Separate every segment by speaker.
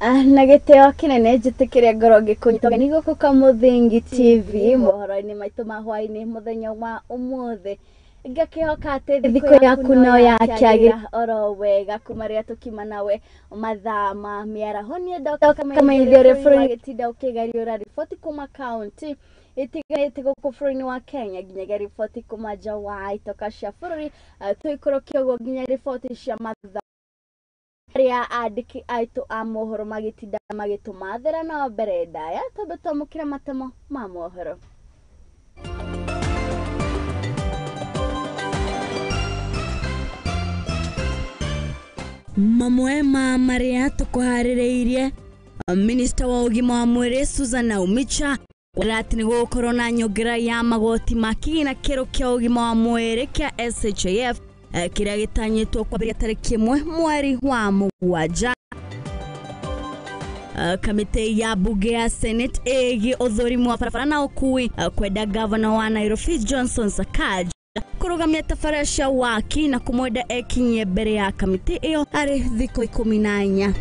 Speaker 1: Na gĩtĩo kĩnene njĩtĩkĩre ngorwo ngĩkũnyita ũgeni gũkũ kwa Mũthingi TV mohoro-inĩ maitũ ma hwaĩ-inĩ mũthenya wa ũmũthĩ. Ngakĩhoka atĩ thikũ yaku no yakĩagĩra oro wega kuma rĩrĩa tũkiuma nawe mathaa ma mĩaraho. Niĩ ndoka kũmenyithia ũrĩa bũrũri wagĩtinda ũkĩgariũra riboti kuma kaunti itiganĩte gũkũ bũrũri-inĩ wa Kenya nginyagia riboti kuma nja wa itoka cia bũrũri, tũikũrũke ũguo nginya riboti cia mathaa arĩa andĩki aitũ a mohoro magĩtinda magĩtũmathĩra. No mbere ndaya twambe twamũkĩre matemo ma mohoro. Mamwe ma marĩa tũkũharĩrĩirie: Minista wa ũgima wa mwĩrĩ Susan Naumicha atĩ nĩ gũgũkorwo na nyongera ya magoti ma kĩgĩna kĩerũ kĩa ũgima wa mwĩrĩ kĩa SHIF, kĩrĩa gĩtanyĩtwo kwambĩrĩria tarĩki 1 mweri wa 7. Kamĩtĩ ya bunge ya Senate ĩgiĩ ũthũrimi wa barabara na ũkui kwenda gavana wa Nairobi Johnson Sakaja kũrũgamia tabarĩra cia waki na kũmwenda ekinyie mbere ya kamĩtĩ ĩyo arĩ thikũ 14.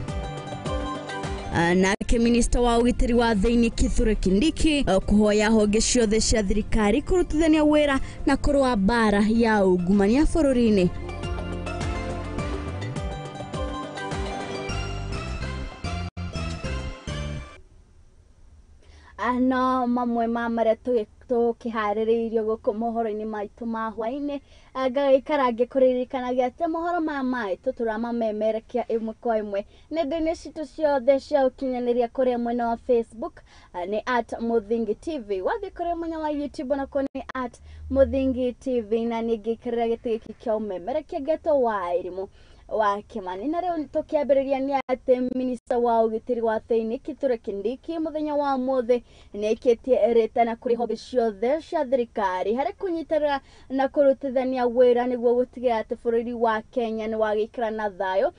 Speaker 1: Nake minista wa ũgitĩri wa thĩinĩ Kithure Kindiki kũhoya honge ciothe cia thirikari kũrutithania wĩra na kũrũa mbara ya ungumania bũrũri-inĩ. No mamwe ma marĩa tũkĩharĩrĩirio gũkũ mohoro-inĩ maitũ ma hwaĩ-inĩ. Ngagĩikara ngĩkũririkanagia atĩ mohoro maya maitũ tũramamemerekia ĩmwe kwa ĩmwe nenda-inĩ citũ ciothe cia ũkinyanĩria. Kũrĩa mwena wa Facebook nĩ @MũthingiTV, wathiĩ kũrĩa mwena wa YouTube onakuo nĩ @MũthingiTV, na niĩ ngĩikarĩra gĩtĩ gĩkĩ kĩa ũmemerekia ngetwo wa Irimũ wa Kimani. Na rĩu tũkĩambĩrĩria nĩ atĩ minista wa ũgitĩri wa thĩinĩ Kithure Kindiki mũthenya wa ũmũthĩ nĩ aikĩtie rĩtana kũrĩ honge ciothe cia thirikari harĩ kũnyitanĩra na kũrutithania wĩra nĩguo gũtigĩrĩra atĩ bũrũri wa Kenya nĩ wagĩikara na thayũ,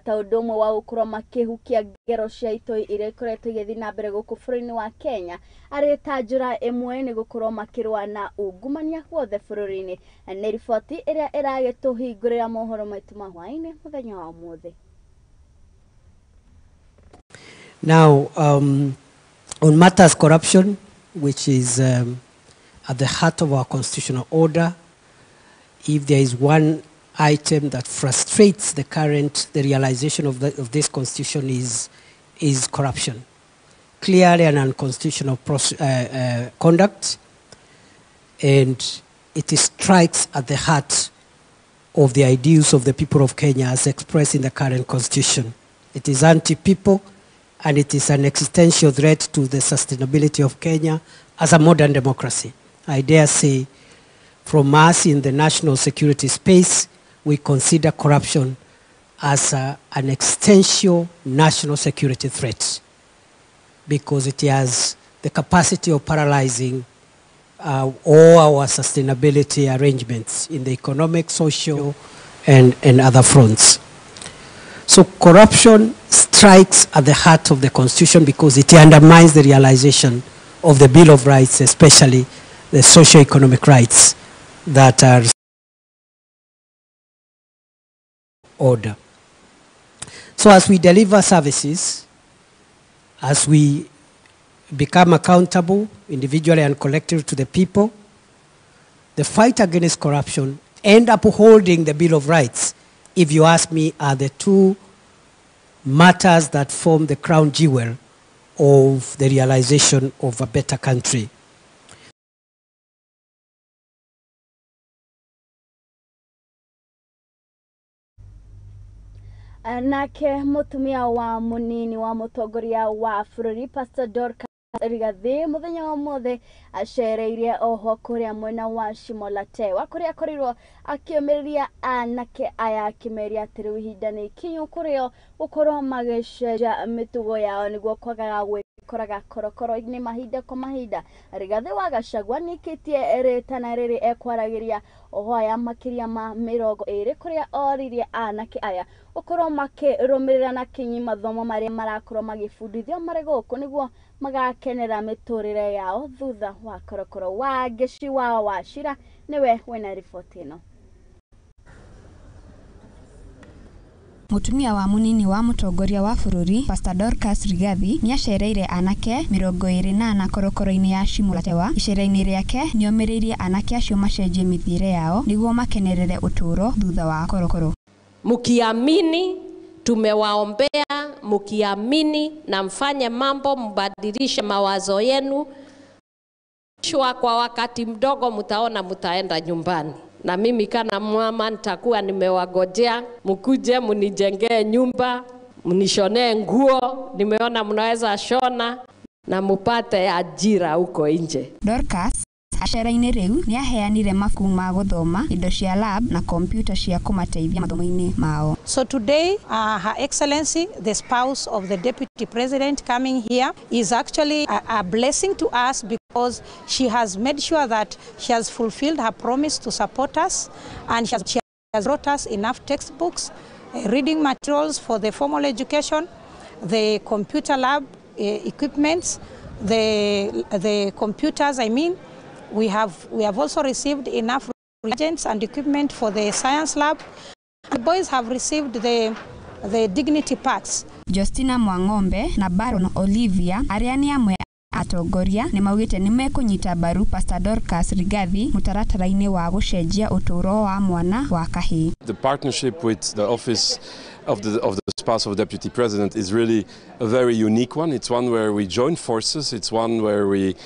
Speaker 1: ta ũndũ ũmwe wa gũkorwo makĩhukia ngero cia itoi iria ikoretwo igĩthiĩ na mbere gũkũ bũrũri-inĩ wa Kenya, arĩ ta njĩra ĩmwe nĩ gũkorwo makĩrũa na ungumania guothe bũrũri-inĩ. Nĩ riboti ĩrĩa ĩragĩtũhingũrĩra mohoro maitũ ma hwaĩ-inĩ mũthenya wa ũmũthĩ.
Speaker 2: Now, on matters corruption, which is at the heart of our constitutional order, if there is one item that frustrates the realization of this constitution is corruption. Clearly an unconstitutional conduct, and it strikes at the heart of the ideals of the people of Kenya as expressed in the current constitution. It is anti-people, and it is an existential threat to the sustainability of Kenya as a modern democracy. I dare say, from us in the national security space, we consider corruption as an existential national security threat, because it has the capacity of paralyzing all our sustainability arrangements in the economic, social, and other fronts. So corruption strikes at the heart of the Constitution because it undermines the realization of the Bill of Rights, especially the socio-economic rights that are order. So as we deliver services, as we become accountable individually and collectively to the people, the fight against corruption and upholding the Bill of Rights, if you ask me, are the two matters that form the crown jewel of the realization of a better country.
Speaker 1: Nake mũtumia wa mũnini wa mũtongoria wa bũrũri Pastor Dorcas Rigathi mũthenya wa ũmũthĩ acereire oho kũrĩa mwena wa Shimo-la-Tewa, kũrĩa akorirwo akĩũmĩrĩria anake aya akĩmeria atĩ rĩu ihinda nĩ ikinyu kũrĩo gũkorwo magĩcenjia mĩtugo yao nĩguo kwagaga gwĩkoraga korokoro-inĩ mahinda kwa mahinda. Rigathi wa Gachagua nĩikĩtie rĩtana rĩrĩ ekwaragĩria oho aya makĩria ma 20, kũrĩa oririe anake aya gũkorwo makĩrũmĩrĩra na kinyi mathomo marĩa marakorwo magĩbundithio marĩ gũkũ nĩguo magakenera mĩtũrĩre yao thutha wa korokoro. Wa Ngeci wa Wachira nĩwe wĩna riboti ĩno.
Speaker 3: Mutumia wa munini wa mutongoria wa bururi Pastor Dorcas Rigathi niacereire anake 24 korokoro-inĩ ya Shimo la Tewa. Icera-inĩ rĩake nĩomĩrĩirie anake acio macenjie mĩthiĩre yao nĩguo makenerere ũtũũro thutha wa korokoro.
Speaker 4: Mukiamini tumewaombea, mukiamini na mfanye mambo, mbadilishe mawazo yenu. Kwa wakati mdogo mtaona mtaenda nyumbani. Na mimi kana mama nitakuwa nimewagojea, mkuje mnijengee nyumba, mnishonee nguo, nimeona mnaweza shona na mupate ajira huko nje.
Speaker 3: Dorcas acera-inĩ rĩu nĩaheanire mabuku ma gũthoma, indo cia lab na kompyuta cia kũmateithia mathomo-inĩ mao.
Speaker 5: So today, Her Excellency, the spouse of the Deputy President coming here is actually a blessing to us because she has made sure that she has fulfilled her promise to support us, and she has brought us enough textbooks, reading materials for the formal education, the computer lab equipments, the computers, I mean. We have also received enough reagents and equipment for the science lab. The boys have received the dignity packs.
Speaker 3: Justina Mwang'ombe na Baron Olivia arĩa nĩ amwe atongoria nĩ maugĩte nĩ mekũnyita mbaru Pastor Dorcas Rigathi mũtaratara-inĩ wa gũcenjia ũtũũro wa mwana wa kahĩĩ.
Speaker 6: The partnership with the office of the spouse of the Deputy President is really a very unique one. It's one where we join forces. It's one where we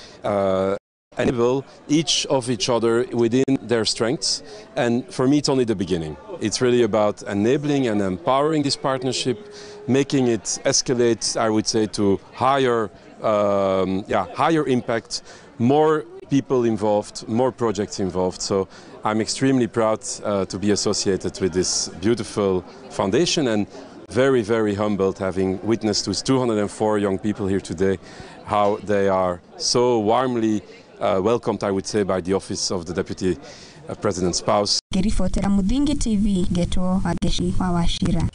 Speaker 6: enable each of each other within their strengths, and for me it's only the beginning. It's really about enabling and empowering this partnership, making it escalate, I would say, to higher, higher impact, more people involved, more projects involved. So I'm extremely proud to be associated with this beautiful foundation, and very, very humbled having witnessed with 204 young people here today how they are so warmly welcomed, I would say, by the office of the Deputy President's spouse.
Speaker 3: Ngĩribotera Muthingi TV, ngetwo Wangechi wa Wachira.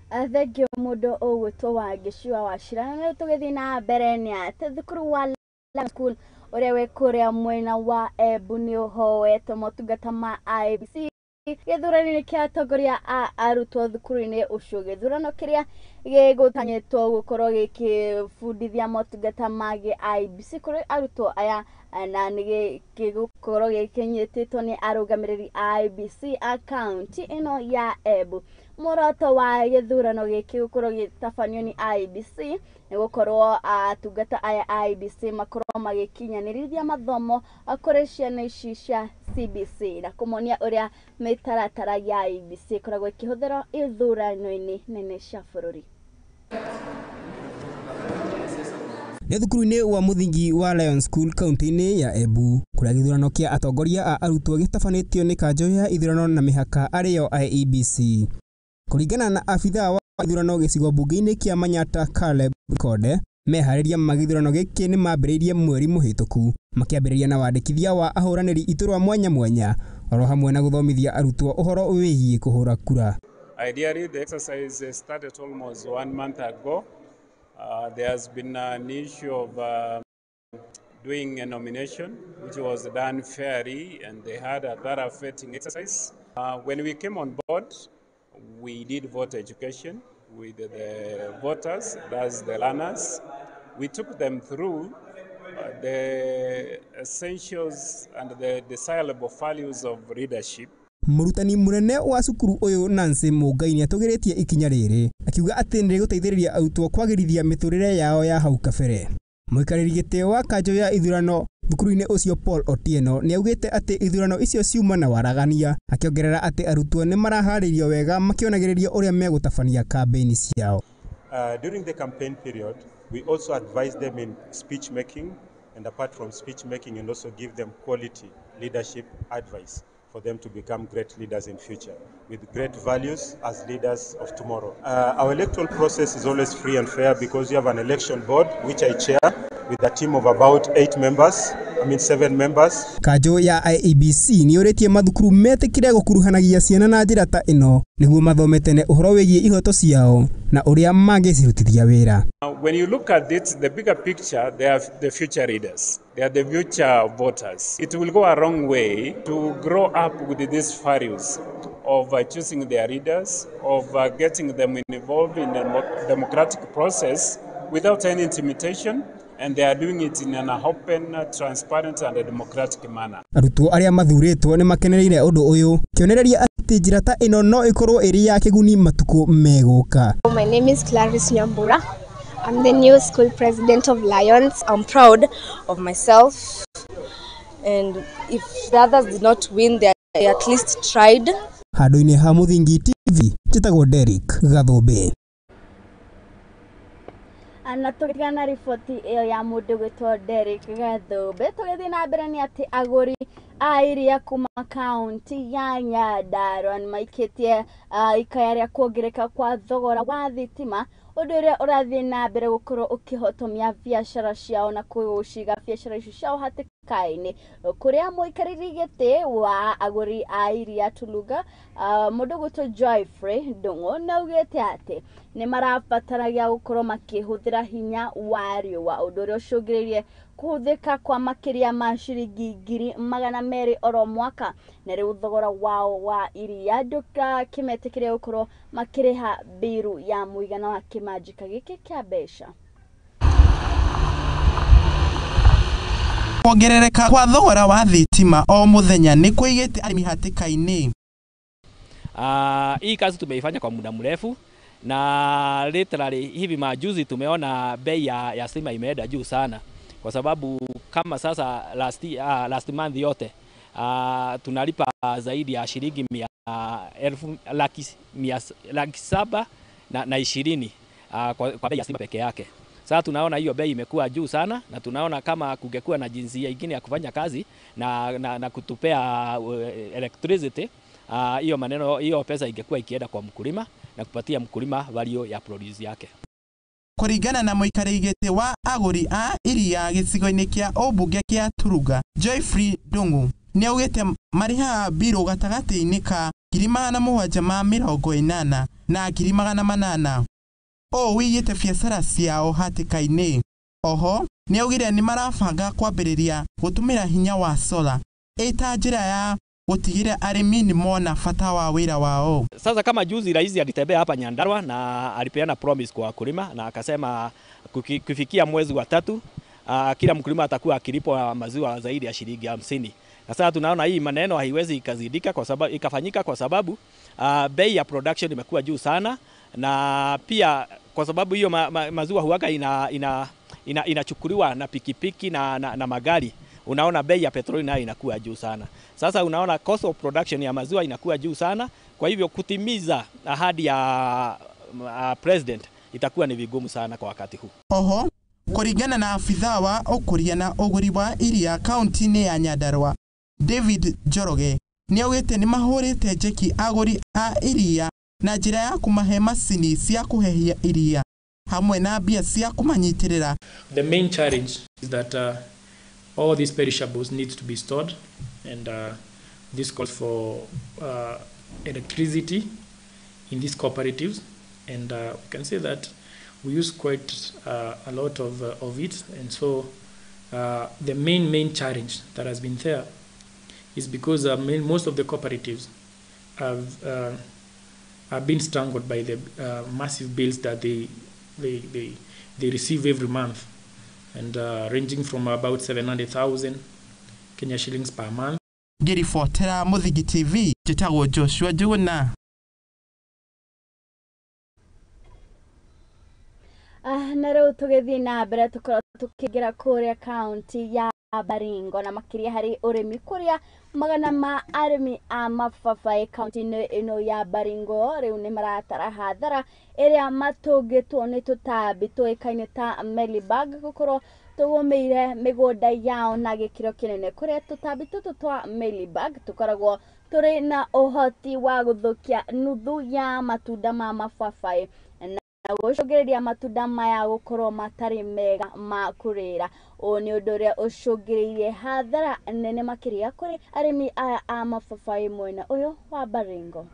Speaker 1: Thengiũ mũndũ ũgwĩtwo Wangechi wa Wachira. Na tũgĩthiĩ na mbere nĩ atĩ thukuru wa Lion School ũrĩa wĩ kũrĩa mwena wa Embu nĩ ũhoete motungata ma IEBC gĩthurano-inĩ kĩa atongoria a arutwo thukuru-inĩ ũcio, gĩthurano kĩrĩa gĩgũtanyĩtwo gũkorwo gĩkĩbundithia motungata ma IEBC kũrĩ arutwo aya, na nĩ gĩgũkorwo gĩkĩnyitĩtwo nĩ arũgamĩrĩri a IEBC a kaunti ĩno ya Embu. Muoroto wa gĩthurano gĩkĩ gũkorwo gĩtabanio nĩ IEBC nĩ gũkorwo atungata aya a IEBC makorwo magĩkinyanĩrithia mathomo kũrĩ ciana ici cia CBC na kũmonia ũrĩa mĩtaratara ya IEBC ĩkoragwo ĩkĩhũthĩrwo ithurano-inĩ nene cia bũrũri.
Speaker 7: Nĩ thukuru-inĩ wa mũthingi wa Lion School kaunti-inĩ ya Embu kũrĩa gĩthurano kĩa atongoria a arutwo gĩtabanĩtio nĩ kanjũ ya ithurano na mĩhaka arĩyo IEBC. Kũringana na abithaa wa ithurano gĩcigo mbunge-inĩ kĩa Manyata Caleb Konde, meharĩria ma gĩthurano gĩkĩ nĩ mambĩrĩirie mweri mũhĩtũku, makĩambĩrĩria na wandĩkithia wa ahũranĩri iturwa mwanya mwanya oro hamwe na gũthomithia arutwo ũhoro wĩgiĩ kũhũra kura.
Speaker 8: Ideally, the exercise started almost 1 month ago. There has been an issue of doing a nomination, which was done fairly, and they had a thorough vetting exercise. When we came on board, we did voter education with the voters, that's the learners. We took them through the essentials and the desirable values of leadership.
Speaker 7: Mũrutani mũnene wa cukuru ũyũ Nancy Mũngai nĩatũgĩrĩtie ikinya rĩrĩ akiuga atĩ nĩrĩgũteithĩrĩria arutwo kwagĩrithia mĩtũrĩre yao ya hau kabere. Mũikarĩri gĩtĩ wa kanjũ ya ithurano thukuru-inĩ ũcio Paul Otieno nĩaugĩte atĩ ithurano icio ciuma na waragania, akĩongerera atĩ arutwo nĩ maraharĩirio wega makĩonagĩrĩrio ũrĩa megũtabania kambĩini ciao.
Speaker 9: During the campaign period, we also advise them in speech making, and apart from speech making, and also give them quality leadership advice for them to become great leaders in future with great values as leaders of tomorrow. Our electoral process is always free and fair because we have an election board, which I chair, with a team of about 7 members.
Speaker 7: Kanjũ ya IEBC nĩyũrĩtie mathukuru metĩkĩre gũkuruhanagia ciana na njĩra ta ĩno nĩguo mathome tene ũhoro wĩgiĩ ihoto ciao na ũrĩa mangĩcirutithia wĩra.
Speaker 8: When you look at it, the bigger picture, they are the future leaders. They are the future voters. It will go a long way to grow up with these values of choosing their leaders, of getting them involved in the democratic process without any intimidation, and they are doing it in an open, transparent and democratic manner.
Speaker 7: Arutwo arĩa mathurĩtwo nĩ makenereire ũndũ ũyũ kĩonereria atĩ njĩra ta ĩno no ĩkorwo ĩrĩ ya kĩguni matukũ megũka.
Speaker 10: My name is Clarice Nyambura. I'm the new school president of Lions. I'm proud of myself, and if the others did not win, they at least tried.
Speaker 7: Handũ-inĩ ha Mũthingi TV, njĩtagwo Derrick Gathũmbĩ.
Speaker 1: Na tũgĩtigana riboti ĩyo ya mũndũ gwĩtwo Derrick Gathũmbĩ, tũgĩthiĩ na mbere nĩ atĩ agũri a iria kuma kaunti ya Nyandarua nĩ maikĩtie ikaya rĩa kuongereka kwa thogora wa thitima, ũndũ ũrĩa ũrathiĩ na mbere gũkorwo ũkĩhotomia biacara ciao na kũciga biacara icio ciao hatĩka-inĩ, kũrĩa mũikarĩri gĩtĩ wa agũri a iria Tuluga mũndũ gwĩtwo Joyfrey Ndung'u nĩaugĩte atĩ nĩ marabataragia gũkorwo makĩhũthĩra hinya wa riũa, ũndũ ũrĩa ũcũngĩrĩirie kũhũthĩka kwa makĩria ma ciringi 200,000 oro mwaka, na rĩu thogora wao wa iria ndũkĩmetĩkĩria gũkorwo makĩrĩha mbiru ya mũigana wa kĩmanjĩka gĩkĩ kĩa mbeca.
Speaker 11: Kuongerereka kwa thogora wa thitima o muthenya nĩ kũigĩte arĩmi hatĩka-inĩ.
Speaker 12: Hii kazi tumeifanya kwa muda mrefu na literally hivi majuzi tumeona bei ya stima imeenda juu sana, kwa sababu kama sasa last month yote tunalipa zaidi ya shilingi 720,000 kwa bei ya stima peke yake. Sasa tunaona hiyo bei imekuwa juu sana, na tunaona kama kungekuwa na jinsi nyingine ya kufanya kazi na kutupea electricity, hiyo maneno, hiyo pesa ingekuwa ikienda kwa mkulima na kupatia mkulima value ya produce yake.
Speaker 11: Kũringana na mũikarĩri gĩtĩ wa agũri a iria gĩcigo-inĩ kĩa ũmbunge kĩa Turuga, Joyfrey Ndung'u nĩaugĩte marĩhaga mbirũ gatagatĩ-inĩ ka 780,000 na 800,000. Ũũ wĩigĩte biacara ciao hatĩka-inĩ. Oho nĩaugire nĩmarabanga kwambĩrĩria gũtũmĩra hinya wa sola ĩta njĩra ya gũtigĩrĩra arĩmi nĩmona bata wa wĩra wao.
Speaker 12: Sasa kama juzi rais alitembea hapa Nyandarua na alipeana promise kwa wakulima na akasema kufikia mwezi wa 3 kila mkulima atakuwa akilipwa maziwa zaidi ya shilingi 50. Na sasa tunaona hii maneno haiwezi ikazidika kwa sababu ikafanyika, kwa sababu bei ya production imekuwa juu sana, na pia kwa sababu hiyo maziwa huwaga inachukuliwa na pikipiki na magari. Unaona bei ya petroli nayo inakuwa juu sana. Sasa unaona cost of production ya maziwa inakuwa juu sana. Kwa hivyo kutimiza ahadi ya president itakuwa ni vigumu sana kwa wakati huu.
Speaker 11: Oho, kũringana na afitha wa ũkũria na ũgũri wa iria kaunti-inĩ ya Nyandarua, David Njoroge nĩaugĩte nĩmahũrĩte njeki agũri a iria na njĩra ya kũmahe macini cia kũhehia iria hamwe na mbia cia kũmanyitĩrĩra.
Speaker 13: The main challenge is that all these perishables need to be stored, and this calls for electricity in these cooperatives, and we can say that we use quite a lot of it, and so the main challenge that has been there is because most of the cooperatives have been strangled by the massive bills that they receive every month, and ranging from about 700,000 Kenya shillings per month.
Speaker 11: Ngĩribotera Mũthingi TV, njĩtagwo Joshua Njuguna.
Speaker 1: Na rĩu tũgĩthiĩ na mbere tũkorwo tũkĩingĩra kũrĩa kaunti ya Baringo na makĩria harĩ ũrĩmi, kũrĩa magana ma arĩmi a mababaĩ kaunti-inĩ ĩno ya Baringo rĩu nĩ maratara hathara ĩrĩa matũngĩtwo nĩ tũtambi tũĩkaine ta mealybug gũkorwo tũgũmĩire mĩgũnda yao na gĩkĩro kĩnene, kũrĩa tũtambi tũtũ twa mealybug tũkoragwo tũrĩ na ũhoti wa gũthũkia nuthu ya matunda ma mababaĩ na gũcũngĩrĩria matunda maya gũkorwo matarĩ mega ma kũrĩra. Ũũ nĩ ũndũ ũrĩa ũcũngĩrĩirie hathara nene makĩria kũrĩ arĩmi aya a mababaĩ mwena ũyũ wa Baringo.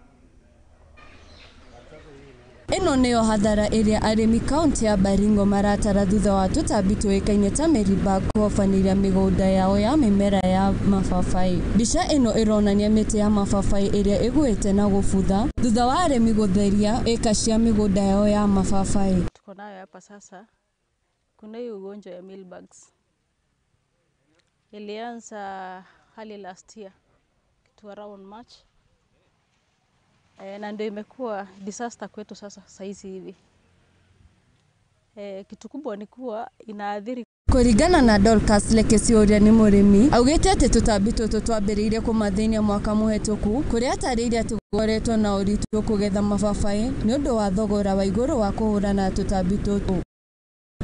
Speaker 14: Ĩno nĩyo hathara ĩrĩa arĩmi kaunti ya Baringo maratara thutha wa tũtambi tũĩkaine ta mealybug kũhobanĩria mĩgũnda yao ya mĩmera ya mababaĩ. Mbica ĩno ĩronania mĩtĩ ya mababaĩ ĩrĩa ĩgũĩte na gũbutha thutha wa arĩmi gũtheria ĩka cia mĩgũnda yao ya mababaĩ.
Speaker 15: Tuko nayo hapa sasa, kuna hii ugonjwa ya mealybugs. Ilianza hali last year to around March. Na ndio imekuwa disaster kwetu sasa saizi hivi. Kitu kubwa ni kuwa inaathiri.
Speaker 14: Kũringana na Dorcas Lekesi ũrĩa nĩ mũrĩmi, augĩte atĩ tũtambi tũtũ twambĩrĩirie kũmathĩnia mwaka mũhetũku, kũrĩa atarĩirie atĩ gũkoretwo na ũritũ kũgetha mababaĩ nĩ ũndũ wa thogora wa igũrũ wa kũhũrana na tũtambi tũtũ.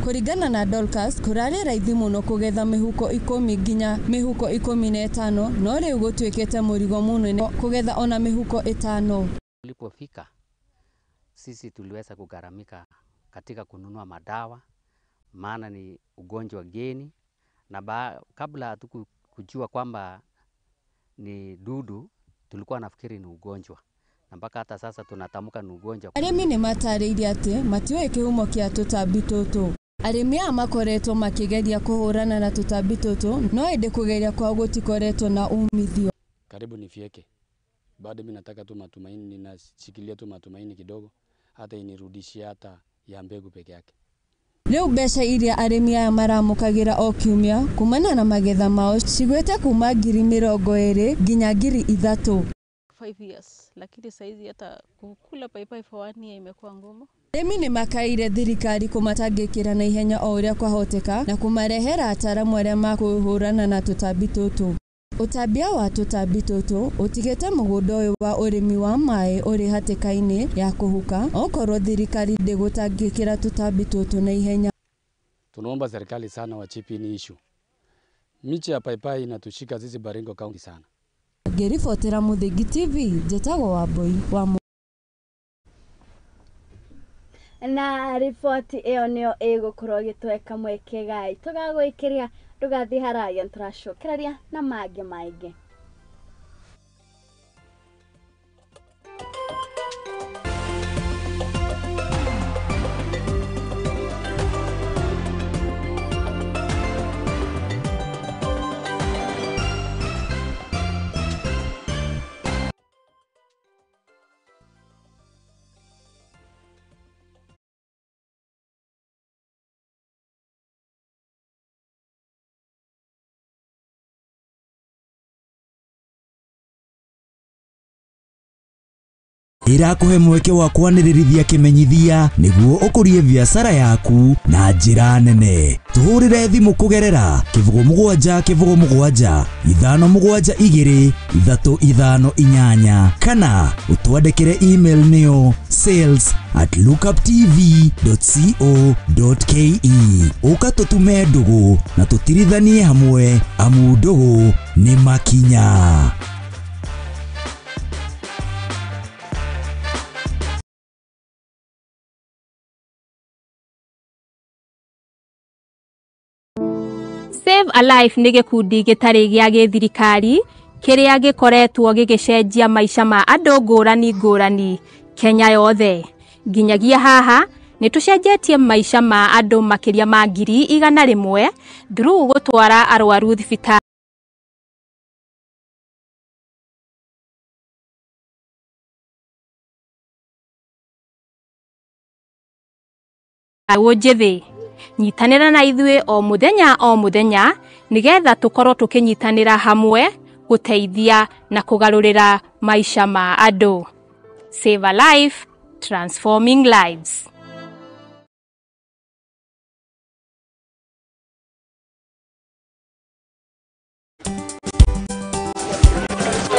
Speaker 14: Kũringana na Dorcas, kũrarĩ raithi mũno kũgetha mĩhuko 10 nginya mĩhuko 15, no rĩu gũtuĩkĩte mũrigo mũnene kũgetha ona mĩhuko 5.
Speaker 16: Tulipofika sisi tuliweza kugharamika katika kununua madawa, maana ni ugonjwa geni, na kabla hatukujua kwamba ni dudu tulikuwa nafikiri ni ugonjwa, na mpaka hata sasa tunatamka ni ugonjwa.
Speaker 14: Arĩmi nĩ matarĩirie atĩ matiũĩ kĩhumo kĩa tũtambi tũtũ. Arĩmi aya makoretwo makĩgeria kũhũrana na tũtambi tũtũ, no ĩndĩ kũgeria kwao gũtikoretwo na umithio.
Speaker 17: Karibu nifyeke. Bado mimi nataka tu matumaini, ninashikilia tu matumaini kidogo, hata inirudishie hata ya mbegu peke yake.
Speaker 14: Rĩu mbeca iria arĩmi aya maramũkagĩra o kiumia kumana na magetha mao cigwĩte kuma 20,000 nginya 3,000.
Speaker 15: 5 years, lakini saizi hata kukula paipai for 1 year imekuwa ngumu.
Speaker 14: Arĩmi nĩ makaire thirikari kũmatangĩkĩra na ihenya o ũrĩa kwahoteka na kũmarehera ataaramu arĩa makũhũrana na tũtambi tũtũ. Ũtambia wa tũtambi tũtũ ũtigĩte mũgũnda ũyũ wa ũrĩmi wa maĩ ũrĩ hatĩka-inĩ ya kũhuka okorwo thirikari ndĩgũtangĩkĩra tũtambi tũtũ na ihenya.
Speaker 17: Tunaomba serikali sana wachipi ni issue. Miche ya paipai inatushika sisi Baringo County sana.
Speaker 14: Ngĩribotera Mũthingi TV, njĩtagwo Wambui wa
Speaker 1: Na riboti ĩyo nĩyo ĩgũkorwo ĩgĩtweka mweke gai tũgagwĩkĩria ndũgathiĩ haraya nĩtũracokereria na mangĩ maingĩ.
Speaker 18: Irakuhe mweke wa kwanĩrĩrithia kĩmenyithia nĩguo ũkũrie biacara yaku na njĩra nene. Tũhũrĩre thimũ kũgerera 07 07 572 358 kana ũtwandĩkĩre email nĩyo sales@lookuptv.co.ke. Ũka tũtume ndũgũ na tũtirithanie hamwe, amu ndũgũ nĩ makinya.
Speaker 19: Save a Life nĩ gĩkundi gĩtarĩ gĩa gĩthirikari kĩrĩa gĩkoretwo gĩgĩcenjia maica ma andũ ngũrani ngũrani Kenya yothe. Nginyagia haha nĩ tũcenjetie maica ma andũ makĩria ma 100,000 through gũtwara arwaru thibitarĩ. Njĩthĩ nyitanĩra na ithuĩ o mũthenya nĩgetha tũkorwo tũkĩnyitanĩra hamwe gũteithia na kũgarũrĩra maica ma andũ. Save a Life, transforming lives.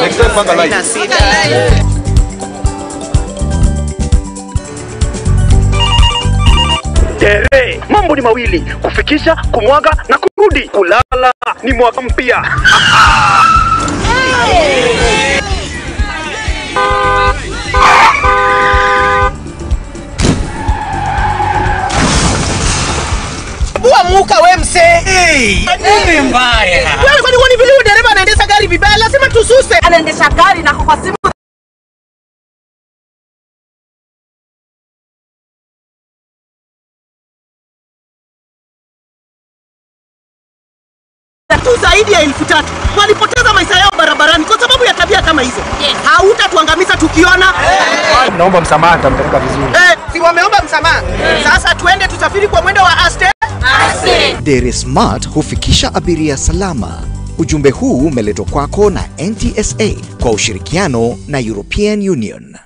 Speaker 20: Next time, panga line.
Speaker 21: Tere, mambo ni mawili, kufikisha, kumwaga na kurudi. Kulala ni mwaka mpya. Hey!
Speaker 11: Bua muka we mse.
Speaker 21: Hey, nini mbaya?
Speaker 11: Wewe kwani huoni vile dereva anaendesha gari vibaya? Lazima tususe.
Speaker 22: Anaendesha gari na kwa simu.
Speaker 2: Watu zaidi ya 3,000 walipoteza maisha yao barabarani kwa sababu ya tabia kama hizo. Hautatuangamiza tukiona.
Speaker 22: Naomba msamaha, nitampeleka vizuri.
Speaker 2: Si wameomba msamaha. Sasa tuende tusafiri kwa mwendo wa aste.
Speaker 23: Dere Smart hufikisha abiria salama. Ujumbe huu umeletwa kwako na NTSA kwa ushirikiano na European Union.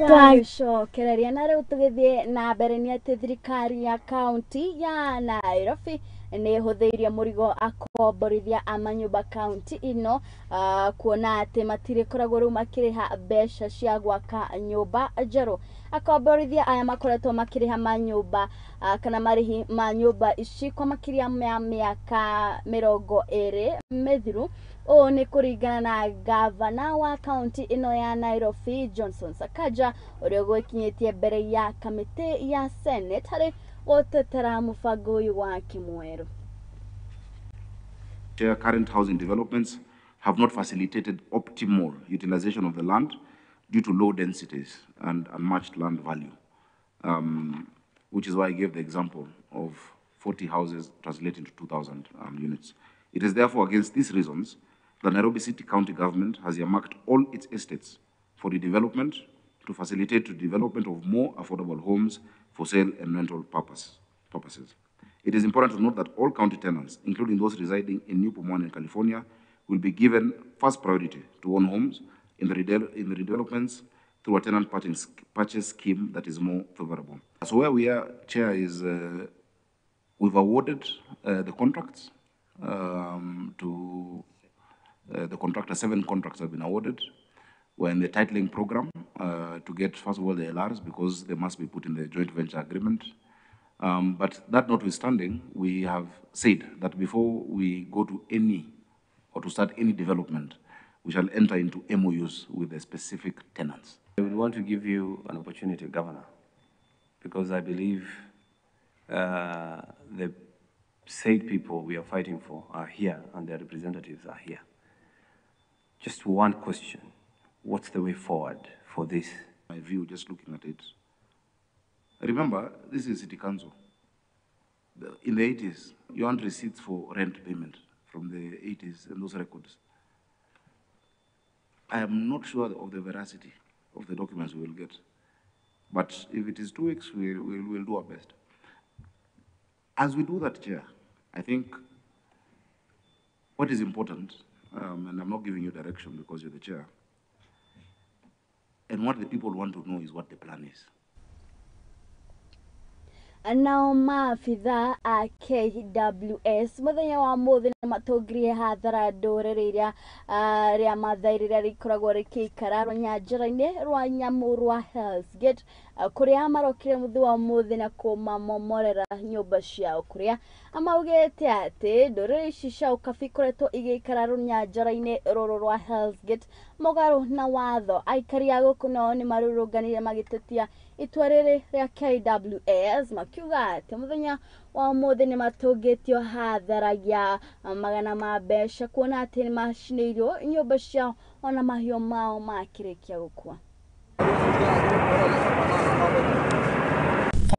Speaker 1: Twacokereria na rĩu tũgĩthiĩ na mbere nĩ atĩ thirikari ya kaunti ya Nairobi nĩ ĩhũthĩirie mũrigo akomborithia a manyũmba kaunti ĩno, kuona atĩ matirĩkoragwo rĩu makĩrĩha mbeca cia gwaka nyũmba njerũ. Akomborithia aya makoretwo makĩrĩha manyũmba kana marĩhi ma nyũmba ici kwa makĩria ma mĩaka 20 mĩthiru. Ũũ nĩ kũringana na gavana wa kaunti ĩno ya Nairobi Johnson Sakaja, ũrĩa ũgwĩkinyĩtie mbere ya kamĩtĩ ya Senate harĩ gũtetera mũbango ũyũ wake mwerũ.
Speaker 24: Current housing developments have not facilitated optimal utilization of the land due to low densities and unmatched land value, which is why I gave the example of 40 houses translating to 2,000 units. It is therefore against these reasons that Nairobi City County Government has earmarked all its estates for redevelopment to facilitate the development of more affordable homes for sale and rental purposes. It is important to note that all county tenants, including those residing in New Pumwani and California, will be given first priority to own homes in the redevelopments through a tenant purchase scheme that is more favorable. So where we are, Chair, is we've awarded the contracts to the contractor. 7 contracts have been awarded. We're in the titling program to get, first of all, the LRs, because they must be put in the joint venture agreement. But that notwithstanding, we have said that before we go to any or to start any development, we shall enter into MOUs with the specific tenants.
Speaker 25: I would want to give you an opportunity, Governor, because I believe the said people we are fighting for are here and their representatives are here. Just one question. What's the way forward for this?
Speaker 24: My view, just looking at it, remember, this is City Council. In the 80s, you want receipts for rent payment from the 80s and those records. I am not sure of the veracity of the documents we will get. But if it is 2 weeks, we'll do our best. As we do that, Chair, I think what is important, and I'm not giving you direction because you're the chair, and what the people want to know is what the plan is.
Speaker 1: Nao maabitha a KWS muthenya wa muthi nĩ matũngirie hathara ndũrĩrĩ iria rĩa Mathai rĩrĩa rĩkoragwo rĩkĩikara rũnyanjara-inĩ rwa nyamũ rwa Hell's Gate, kũrĩa marokire mũthĩ wa mũthĩ na kũmamomorera nyũmba ciao, kũrĩa maugĩte atĩ ndũrĩrĩ ici cia ũkabi ikoretwo igĩikara rũnyanjara-inĩ rũrũ rwa Hell's Gate mũgarũ na watho. Aikari a gũkũ nao nĩ marũrũnganire magĩtetia itua rĩrĩ rĩa KWS, makiuga atĩ mũthenya wa ũmũthĩ nĩ matũngĩtio hathara ya magana ma mbeca kuona atĩ nĩ macinĩirwo nyũmba ciao ona mahiũ mao makĩrĩkia gũkua.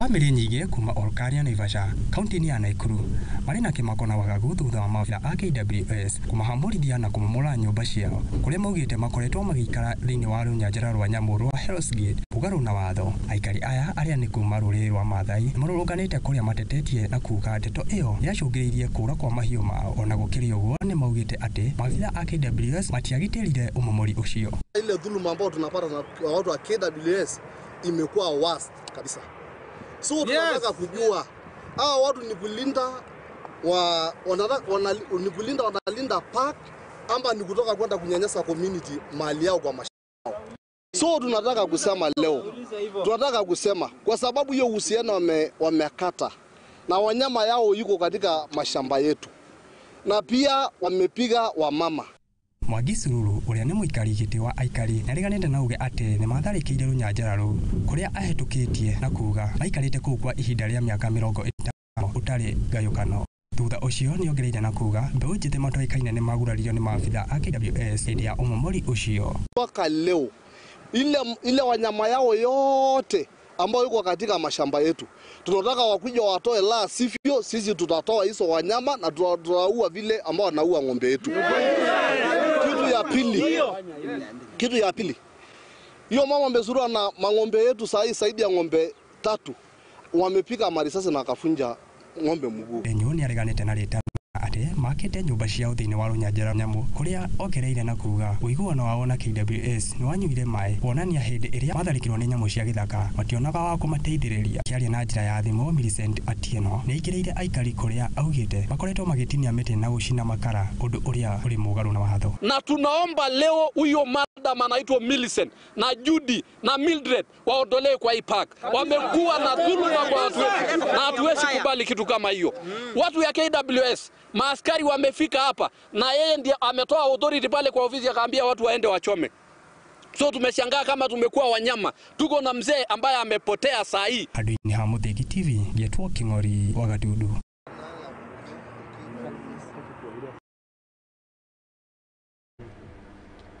Speaker 26: Bamĩrĩ nyingĩ kuma Olkaria Naivasha kaunti-inĩ ya Nakuru marĩ na kĩmako na wagagu thutha wa maabitha a KWS kũmahamũrithia na kũmomora nyũmba ciao kũrĩa maugĩte makoretwo magĩikara thĩinĩ wa rũnyanjara rwa nyamũ rwa Hell's Gate mũgarũ na watho. Aikari aya arĩa nĩ kuma rũrĩrĩ rwa Mathai nĩmarũrũnganĩte kũrĩa matetetie na kuga ndeto ĩyo yacũngĩrĩirie kũra kwa mahiũ mao. Ona gũkĩrĩ ũguo nĩ maugĩte atĩ maabitha a KWS matiagitĩrire ũmomori ũcio.
Speaker 27: Ile dhuluma ambayo tunapata na watu wa KWS imekuwa worst kabisa. So tunataka kujua hawa watu ni kulinda ni kulinda wanalinda park ama ni kutoka kwenda kunyanyasa community mali yao kwa mashamba. So tunataka kusema leo, tunataka kusema kwa sababu hiyo uhusiano wamekata na wanyama yao yuko katika mashamba yetu, na pia wamepiga wamama.
Speaker 26: Mwangi Sururu ũrĩa nĩ mũikari gĩtĩ wa aikari nĩareganĩte na uge atĩ nĩmatharĩkĩire rũnyanjara rũu kũrĩa ahĩtũkĩtie na kuga maikarĩte kũu kwa ihinda rĩa mĩaka 50 ũtarĩ ngayũkano. Thutha ũcio nĩongereire na kuga mbeũ njĩthĩ matoĩkaine nĩmaguraririo nĩ maabitha a KWS hĩndĩ ya ũmomori ũcio.
Speaker 27: Mpaka leo ile wanyama yao yote ambayo iko katika mashamba yetu tunataka wakuja watoe, la sivyo sisi tutatoa hizo wanyama na tutaua vile ambao wanaua ng'ombe yetu. Kitu ya pili, hiyo mama amezurua na mang'ombe yetu saa hii zaidi ya ng'ombe 3 wamepiga marisasi na akafunja ng'ombe mguu.
Speaker 26: Enyo nĩareganĩte na rĩtana atĩ makĩte nyũmba ciao thĩinĩ wa rũnyanjara nyamu kũrĩa ongereire na kuga ũiguano wao na KWS nĩwanyuire maĩ kuonania hĩndĩ ĩrĩa matharĩkĩrwo nĩ nyamũ cia gĩthaka mationaga wa kũmateithĩrĩria. Akĩaria na njĩra ya thimũ, Millicent Atieno nĩaingĩrĩire aikari kũrĩa augĩte makoretwo magĩtinia mĩtĩ na gũcina makara, ũndũ ũrĩa ũrĩ mũgarũ na watho.
Speaker 3: Na tunaomba leo huyo madam anaitwa Millicent na Judy na Mildred waondolewe kwa hii park. Wamekuwa na dhuluma kwa watu wetu na hatuwezi kubali kitu kama hiyo. Watu ya KWS maaskari wamefika hapa na yeye ndiye ametoa authority pale kwa ofisi akaambia watu waende wachome. So tumeshangaa kama tumekuwa wanyama. Tuko na mzee ambaye amepotea saa hii.
Speaker 26: Andũ-inĩ ha Mũthĩgi TV, ngetwo Kĩng'ori wa Gatundu.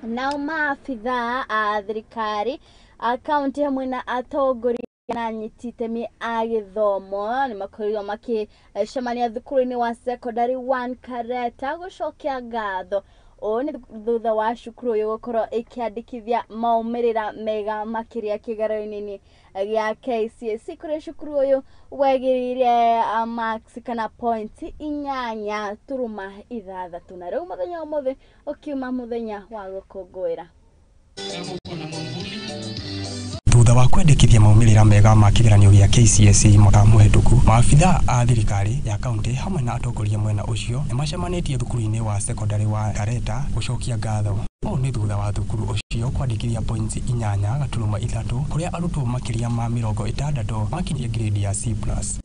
Speaker 1: Nao maabitha a thirikari a kaunti hamwe na atongoria na anyiti itemi a gĩthomo nĩmakorirwo makĩcemania thukuru-inĩ wa secondary 1 Kareta gũcokia ngatho. Ũũ nĩ thutha wa cukuru ũyũ gũkorwo ĩkĩandĩkithia maumĩrĩra mega makĩria kĩgeranio-inĩ gĩa KCSE kũrĩa cukuru ũyũ wegĩrĩire marks kana points 8.6 na rĩu mũthenya ũmũthĩ ũkiuma mũthenya wa gũkũngũĩra.
Speaker 26: Thutha wa kwendekithia maumĩrĩra mega ma kĩgeranio gĩa KCSE mwaka mũhĩtũku, maabitha a thirikari ya kaunti hamwe na atongoria mwena ũcio nĩmacemanĩtie thukuru-inĩ wa secondary wa Kareta gũcokia ngatho. Ũũ nĩ thutha wa thukuru ũcio kwandĩkithia points 8.3 kũrĩa arutwo makĩria ma 60 makinyire grade ya C+.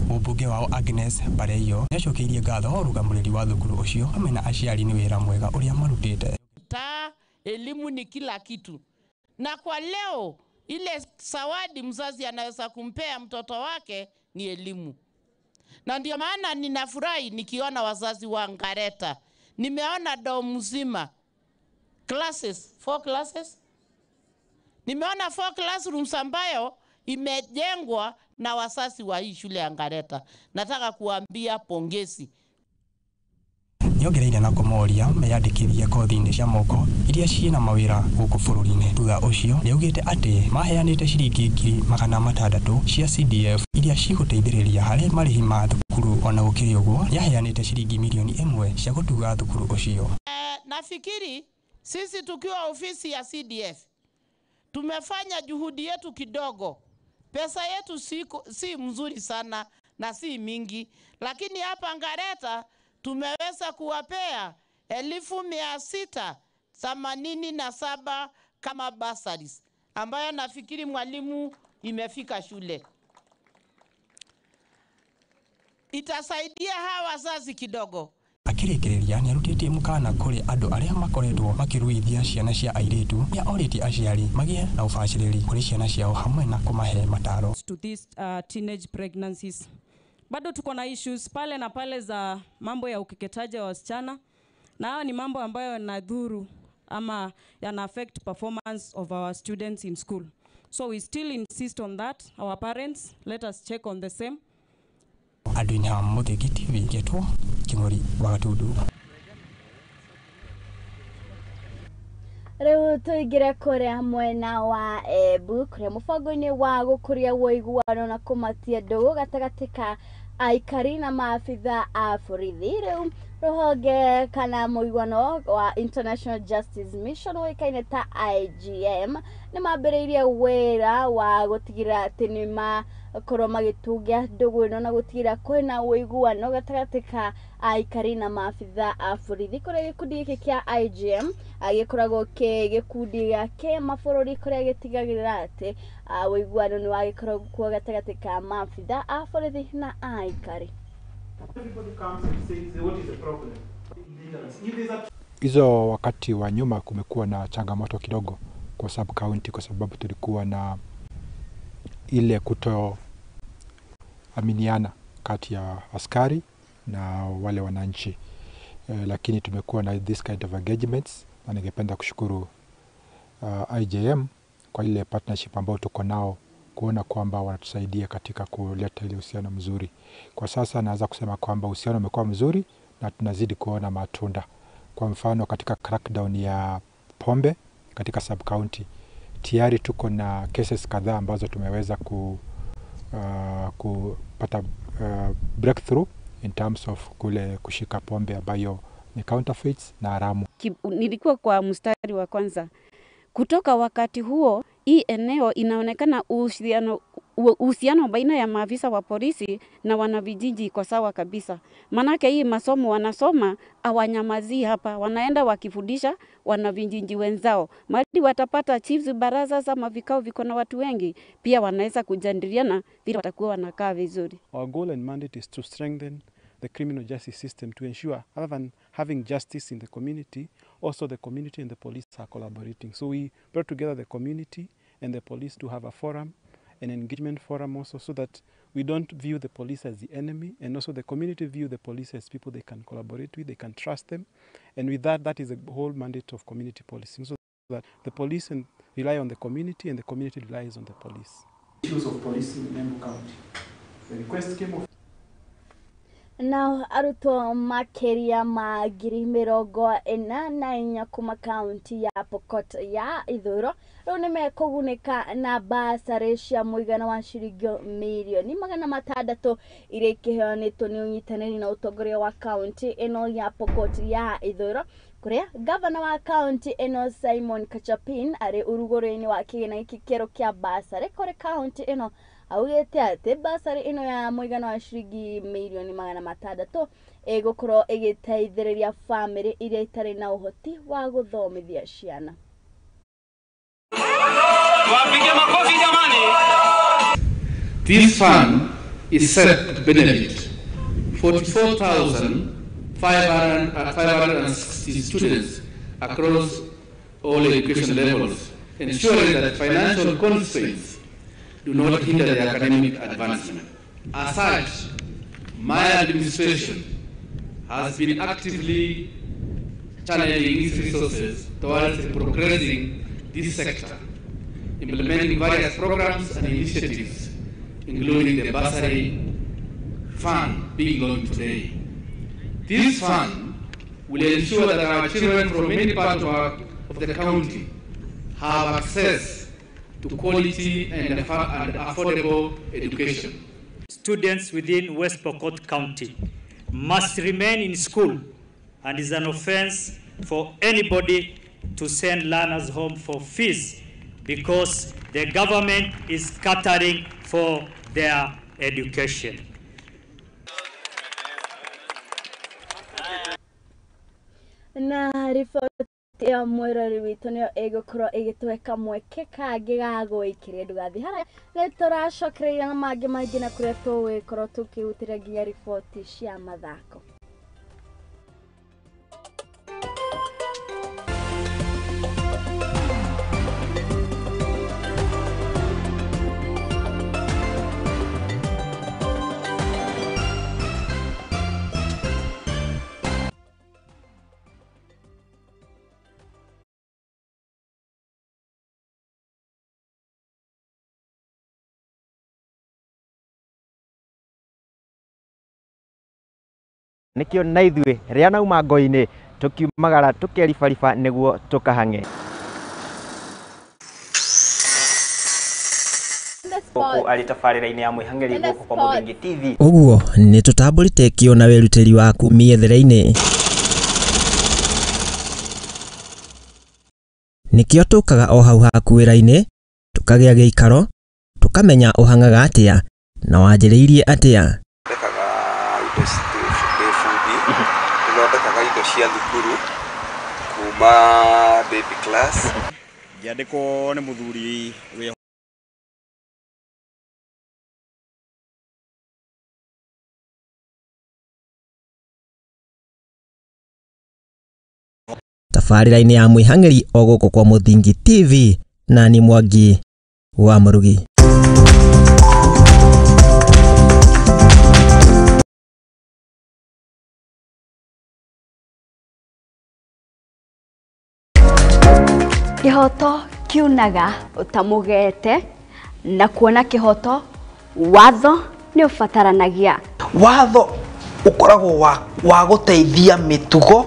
Speaker 26: Mũmbunge wao Agnes Pareiyo nĩacokeirie ngatho ũrũgamĩrĩri wa thukuru ũcio hamwe na aciari nĩ wĩra mwega ũrĩa marutĩte.
Speaker 4: Ta elimu ni kila kitu, na kwa leo ile zawadi mzazi anaweza kumpea mtoto wake ni elimu. Na ndio maana ninafurahi nikiona wazazi wa Ngareta. Nimeona dom mzima classes, 4 classes. Nimeona 4 classrooms ambayo imejengwa na wazazi wa hii shule ya Ngareta. Nataka kuambia pongezi.
Speaker 26: Nĩongereire na kũmoria meyandĩkithie kothi-inĩ cia moko iria ciĩna mawĩra gũkũ bũrũri-inĩ. Thutha ũcio nĩaugĩte atĩ maheanĩte ciringi 600,000 cia CDF iria cigũteithĩrĩria harĩ marĩhi ma thukuru. Ona gũkĩrĩ ũguo nĩaheanĩte ciringi milioni 1 cia gũtuga thukuru ũcio.
Speaker 4: Nafikiri sisi tukiwa ofisi ya CDF tumefanya juhudi yetu kidogo. Pesa yetu si mzuri sana na si mingi, lakini hapa Ngareta tumeweza kuwapea 687,000 kama bursaries ambayo nafikiri mwalimu imefika shule. Itasaidia hawa wazazi kidogo.
Speaker 26: Akĩrĩkĩrĩria nĩarutĩtie mũkana kũrĩ andũ arĩa makoretwo makĩruithia ciana cia airĩtu nĩa orĩtie aciari magĩe na ũbacĩrĩri kũrĩ ciana ciao hamwe na kũmahe mataro.
Speaker 5: To these teenage pregnancies. Bado tuko na issues pale na pale za mambo ya ukeketaji wa wasichana, na hayo ni mambo ambayo yanadhuru ama yana affect performance of our students in school. So we still insist on that. Our parents, let us check on the same.
Speaker 26: Andũ-inĩ a Mũthĩgi TV, ngetwo Kĩng'ori wa Gatundu.
Speaker 1: Rĩu tũingĩre kũrĩa mwena wa Embu kũrĩa mũbango-inĩ wa gũkũria ũiguano na kũmatia ndũgũ gatagatĩ ka aikari na maabitha a borithi. Rĩu rũhonge kana mũiguano wa International Justice Mission ũĩkaine ta IGM nĩ mambĩrĩirie wĩra wa gũtigĩrĩra atĩ nĩ makorwo magĩtungia ndũgũ ĩno na gũtigĩrĩra kwĩna ũiguano gatagatĩ ka aikari na maabitha a borithi, kũrĩa gĩkundi gĩkĩ kĩa IGM gĩkoragwo kĩ gĩkundi gĩa kĩmabũrũri kũrĩa gĩtigagĩrĩra atĩ ũiguano nĩ wagĩkorwo kuo gatagatĩ ka maabitha a borithi na aikari.
Speaker 6: Everybody comes and says, what is the problem? Hizo wakati wa nyuma kumekuwa na changamoto kidogo kwa sub county, kwa sababu tulikuwa na ile kutoaminiana kati ya askari na wale wananchi. Lakini tumekuwa na this kind of engagements, na ningependa kushukuru IJM kwa ile partnership ambayo tuko nao, kuona kwamba wanatusaidia katika kuleta ile uhusiano mzuri. Kwa sasa naweza kusema kwamba uhusiano umekuwa mzuri na tunazidi kuona matunda. Kwa mfano katika crackdown ya pombe katika sub county, tayari tuko na cases kadhaa ambazo tumeweza kupata breakthrough in terms of kule kushika pombe ambayo ni counterfeits na haramu.
Speaker 7: Nilikuwa kwa mstari wa kwanza. Kutoka wakati huo, hii eneo inaonekana uhusiano baina ya maafisa wa polisi na wanavijiji iko sawa kabisa. Manake hii masomo wanasoma hawanyamazii hapa, wanaenda wakifundisha wanavijiji wenzao. Mahali watapata chiefs baraza ama vikao viko na watu wengi, pia wanaweza kujadiliana vile watakuwa wanakaa vizuri.
Speaker 8: Our goal and mandate is to strengthen the criminal justice system to ensure, other than having justice in the community, also the community and the police are collaborating. So we brought together the community and the police to have a forum, an engagement forum also, so that we don't view the police as the enemy, and also the community view the police as people they can collaborate with, they can trust them. And with that, that is the whole mandate of community policing, so that the police rely on the community and the community relies on the police. Issues of policing in Embu County. The request came of
Speaker 1: Nao arutwo makĩria ma 44,000 kuma kaunti ya Pokot ya Ithũĩro rĩu nĩmekũgunĩka na basarĩ cia mũigana wa ciringi mirioni 600 iria ikĩheanĩtwo nĩ ũnyitanĩri na ũtongoria wa kaunti ĩno ya Pokot ya Ithũĩro, kũrĩa gavana wa kaunti ĩno Simon Kachapin arĩ ũrugũrio-inĩ wa kĩgĩna gĩkĩ kĩerũ kĩa basarĩ kũrĩ kaunti ĩno augĩte atĩ basarĩ ĩno ya mũigana wa ciringi mirioni 600 ĩgũkorwo ĩgĩteithĩrĩria bamĩrĩ iria itarĩ na ũhoti wa gũthomithia ciana.
Speaker 9: Wapige makofi jamani.
Speaker 10: This fund is set to benefit 44,560 students across all education levels, ensuring that financial constraints do not hinder their academic advancement. As such, my administration has been actively channeling its resources towards progressing this sector, implementing various programs and initiatives, including the bursary fund being launched today. This fund will ensure that our children from many parts of the county have access to quality and affordable education.
Speaker 12: Students within West Pokot County must remain in school, and is an offense for anybody to send learners home for fees, because the government is catering for their education.
Speaker 1: Na riboti ya mwĩrori witũ nĩyo ĩgũkorwo ĩgĩtũhe kamweke kangĩ ga gwĩkĩria ndũgathiĩ haraya, nĩ tũracokereria na mangĩ maingĩ na kũrĩa tũgũgĩkorwo tũkĩrutĩra nginya riboti cia mathako.
Speaker 13: Nikio na ithuĩ rĩa nauma ngo-inĩ tũkiumagara tũkeribariba nĩguo tũkahange. Gũkũ arĩ tabarĩra-inĩ ya mwĩhang'eri gũkũ kwa Mũthingi TV.
Speaker 28: Ũguo nĩ tũtambũrĩte kĩo na wĩrutĩri waku mĩethere-inĩ. Nĩkĩo tũkaga o hau haku wĩra-inĩ, tũkagĩa gĩikaro, tũkamenya ũhang'aga atĩa na wanjĩrĩirie atĩa.
Speaker 20: Thondekaga indo cia thukuru kuma baby class.
Speaker 29: Ngĩandĩkwo nĩ mũthuri wĩ
Speaker 28: Tabarĩra-inĩ ya mwĩhang'ĩri o gũkũ kwa Mũthingi TV na ni Mwangi wa Mũrugi.
Speaker 1: Kĩhoto kiunaga ũtamũgete na kuona kĩhoto watho nĩ ũbataranagia.
Speaker 11: Watho ũkoragwo wa gũteithia mĩtugo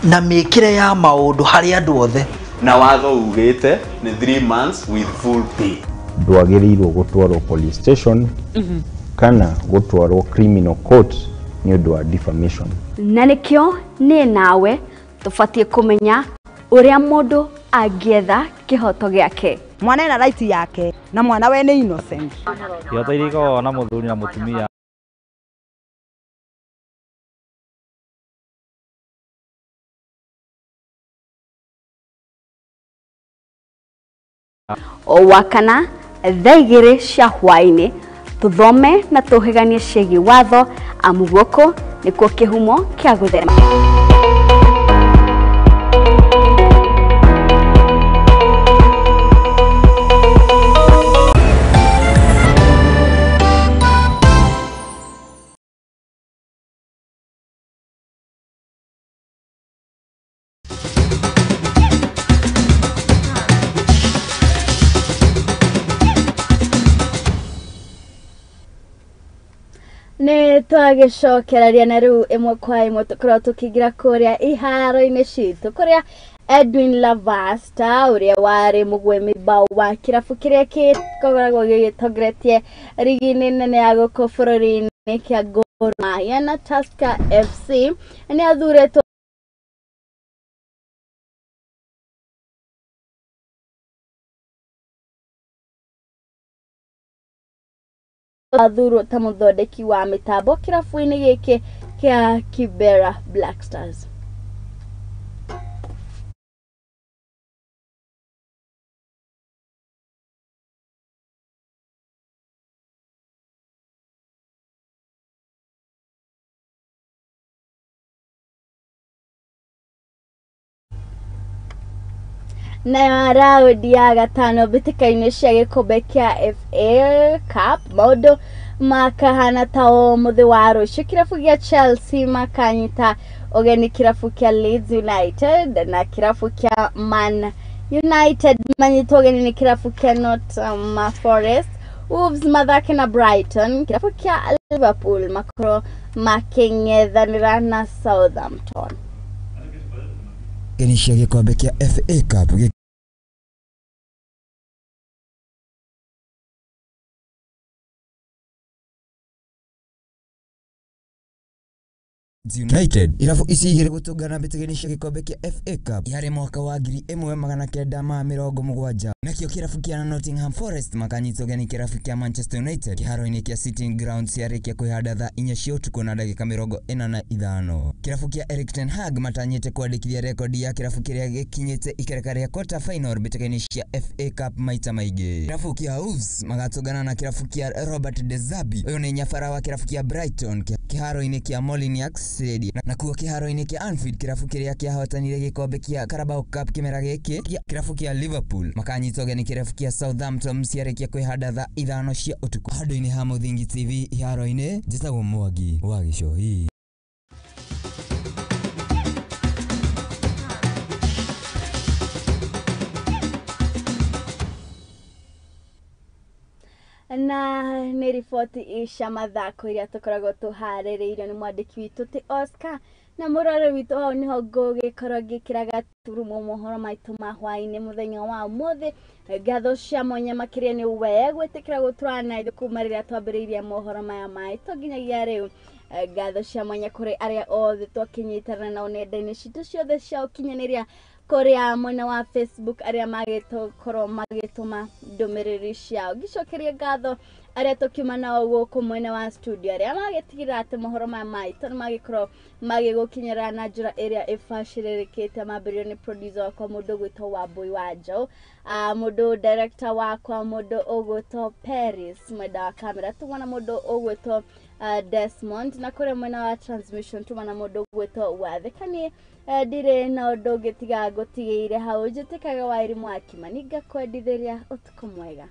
Speaker 11: na mĩkĩre ya maũndũ harĩ andũ othe.
Speaker 14: Na watho ugĩte nĩ 3 months with full pay.
Speaker 15: Ndwagĩrĩirwo gũtwarwo police station kana gũtwarwo criminal court nĩ ũndũ wa defamation.
Speaker 1: Na nĩkĩo niĩ nawe tũbatiĩ kũmenya ũrĩa mũndũ angĩetha kĩhoto gĩake.
Speaker 16: Mwana ena right yake na mwana we nĩ innocent.
Speaker 17: Ihoto iria ikoragwo na mũthuri na mũtumia.
Speaker 1: O wakana thaa 2 cia hwaĩ-inĩ tũthome na tũhĩganie ciĩgiĩ watho amu gũkũ nĩkuo kĩhumo kĩa gũtherema. Nĩ twagĩcokereria na rĩu ĩmwe kwa ĩmwe tũkorwo tũkĩingĩra kũrĩa iharo-inĩ citũ kũrĩa Edwin Lavasta ũrĩa warĩ mũgwemi bao wa kĩrabu kĩrĩa gĩkoragwo gĩgĩtongoretie rigi-inĩ nene ya gũkũ bũrũri-inĩ kĩa Gor Mahia na Tusker FC nĩ athuretwo athurwo ta mũthondeki wa mĩtambo kĩrabu-inĩ gĩkĩ kĩa Kibera Black Stars. Na raundi ya gatano mbĩtĩka-inĩ cia gĩkombe kĩa FA Cup maũndũ makahana ta ũmũthĩ wa rũciũ kĩrabu gĩa Chelsea makanyita ũgeni kĩrabu kĩa Leeds United na kĩrabu kĩa Man United manyitwo ũgeni nĩ kĩrabu kĩa Nottingham Forest. Wolves mathake na Brighton, kĩrabu kĩa Liverpool makorwo makĩng'ethanĩra na Southampton.
Speaker 18: Cia gĩkombe kĩa FA Cup United irabu ici igĩrĩ gũtũngana mbĩtĩka-inĩ cia gĩkombe kĩa FA Cup yarĩ mwaka wa 1970 nakĩo kĩrabu kĩa Nottingham Forest makanyitwo ũgeni kĩrabu kĩa Manchester United kĩharo-inĩ kĩa City Ground ciarĩkia kwĩhanda thaa 4 cia ũtukũ na ndagĩka 45. Kĩrabu kĩa Erik ten Hag matanyĩte kwandĩkithia rekondi ya kĩrabu kĩrĩa gĩkinyĩte ikereka rĩa quarter final mbĩtĩka-inĩ cia FA Cup maita maingĩ. Kĩrabu kĩa Wolves magatũngana na kĩrabu kĩa Robert De Zerbi, ũyũ nĩ nyabara wa kĩrabu kĩa Brighton kĩharo-inĩ kĩa Molineux na kuo kĩharo-inĩ kĩa Anfield kĩrabu kĩrĩa kĩahotanire gĩkombe kĩa Carabao Cup kĩmera gĩkĩ kĩrabu kĩa Liverpool makanyitwo ũgeni kĩrabu kĩa Southampton ciarĩkia kwĩhanda thaa 5 cia ũtukũ. Handũ-inĩ ha Mũthingi TV iharo-inĩ, njĩtagwo Mwangi wa Gĩcohi.
Speaker 1: Na nĩ riboti cia mathako iria tũkoragwo tũharĩrĩirio nĩ mwandĩki witũ ti Oscar na mũrore witũ hau nĩho ngũgĩkorwo ngĩkĩra gaturumo mohoro maitũ ma hwaĩ-inĩ mũthenya wa ũmũthĩ. Ngatho cia mwanya makĩria nĩ we gwĩtĩkĩra gũtũrana na ithuĩ kuma rĩrĩa twambĩrĩirie mohoro maya maitũ nginyagia rĩu. Ngatho cia mwanya kũrĩ arĩa othe twakĩnyitana nao nenda-inĩ citũ ciothe cia ũkinyanĩria kũrĩa mwena wa Facebook arĩa magĩkorwo magĩtũma ndũmĩrĩri ciao. Ngĩcokeria ngatho arĩa tũkiuma nao gũkũ mwena wa studio arĩa magĩtigĩrĩra atĩ mohoro maya maitũ nĩ magĩkorwo magĩgũkinyĩra na njĩra ĩrĩa ĩbacĩrĩrĩkĩte. Mambĩrĩrio nĩ producer wakwa mũndũ ũgwĩtwo Wambui wa Njaũ, mũndũ director wakwa mũndũ ũgwĩtwo Paris mwenda wa kamera, tũmwana mũndũ ũgwĩtwo Desmond, na kũrĩa mwena wa transmission tuma na mũndũ ũgwĩtwo Wathekanie. Ndirĩ na ũndũ ũngĩ tiga ngũtigĩire hau. Njĩtĩkaga Wairimu wa Kimani, ngakwendithĩria ũtukũ mwega.